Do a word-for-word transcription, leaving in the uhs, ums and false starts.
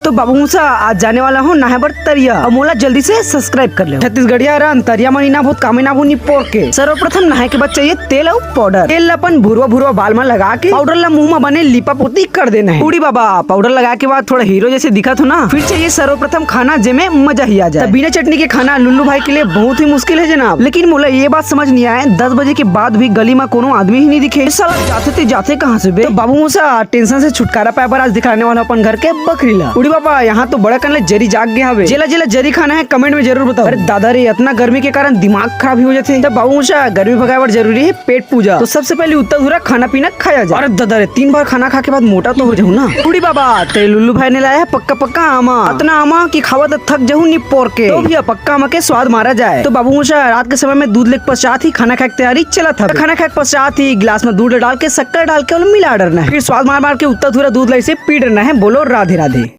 तो बाबू मूसा, आज जाने वाला हूँ नहाए बर तरिया, अउ मोला जल्दी से subscribe कर ले। छत्तीसगढ़िया रन तरिया म नीना बहुत कामे ना भूनी पोर के। सर्वप्रथम नहाए के बाद चाहिए तेल अउ पाउडर। तेल ला अपन भुरवा भुरवा बाल म लगा के पाउडर ला मुंह म बने लिपा पोती कर देना है। उड़ी बाबा, पाउडर लगाए के बाद थोड़ा हीरो जैसे दिखत हो ना, फिर चाहिए सर्वप्रथम खाना जेमे मजा ही आ जाए। त बिना चटनी के खाना लुल्लू भाई के लिए बहुत ही मुश्किल है जनाब। लेकिन मोला ये बात समझ नहीं आए, दस बजे के बाद भी गली म कोनो आदमी ही नहीं दिखे। साला जाथे ते जाथे कहाँ से बे? तो बाबू मूसा, tension से छुटकारा पाए बर आज दिखाने वाला अपन घर के बकरी ला। उड़ी बाबा, यहाँ तो बड़ा कन ले जरी जाग गया हवे। जेला जेला जरी खाना है comment में जरूर बताओ। अरे दादा रे, इतना गर्मी के कारण दिमाग खराब ही हो जाथे। तब बाबू मूसा, गर्मी भगाए बर जरूरी है पेट पूजा। तो सबसे पहले उत्ता धुरा खाना पीना खाया जाए। अरे दादा रे, तीन बार खाना खा के बाद मोटा तो हो जाऊँ ना। उड़ी बाबा, तेरे लुल्लू भाई ने लाया है पक्का पक्का आमा। इतना आमा कि खावा तो थक जाऊँ नी पोर के। तो भैया, पक्का आमा के स्वाद मारा जाए। तो बाबू मूसा, रात के समय में दूध लेके पश्चात ही खाना खाए के तैयारी चला था। खाना खाए के पश्चात ही गिलास में दूध डाल के, शक्कर डाल के और मिला डरना है। फिर स्वाद मार मार के उत्ता धुरा दूध ला इसे पी डरना है। बोलो राधे राधे।